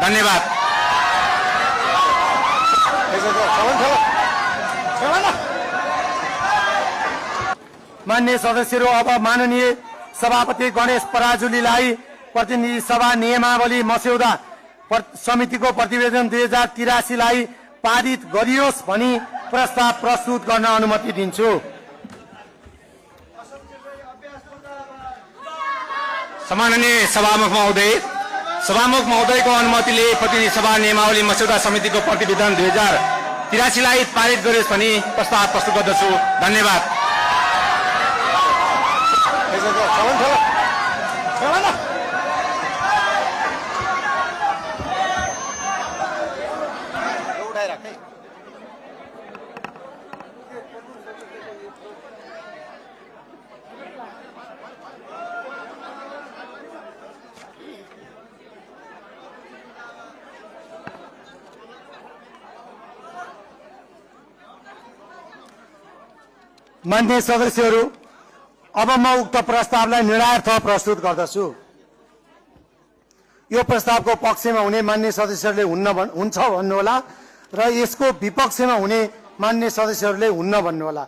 धन्यवाद। मान्य सदस्यहरू, अब माननीय सभापति गणेश पराजुलीलाई प्रतिनिधि सभा नियमावली मस्यौदा समितिको प्रतिवेदन 2083 लाई पारित गरियोस् भनी प्रस्ताव प्रस्तुत गर्न अनुमति दिन्छु। सम्माननीय सभामुख महोदयको अनुमतिले प्रतिनिधि सभा नियमावली मस्यौदा समितिको प्रतिवेदन 2083 लाई पारित गरियोस् भनी प्रस्ताव प्रस्तुत गर्दछु। धन्यवाद। मान्य सदस्यहरू, अब म उक्त प्रस्तावलाई निर्णायक प्रस्तुत गर्दछु। यो प्रस्तावको पक्षमा हुने मान्य सदस्यहरूले हुन्छ भन्नुहोला र यसको विपक्षमा हुने मान्य सदस्यहरूले हुन्न भन्नुहोला।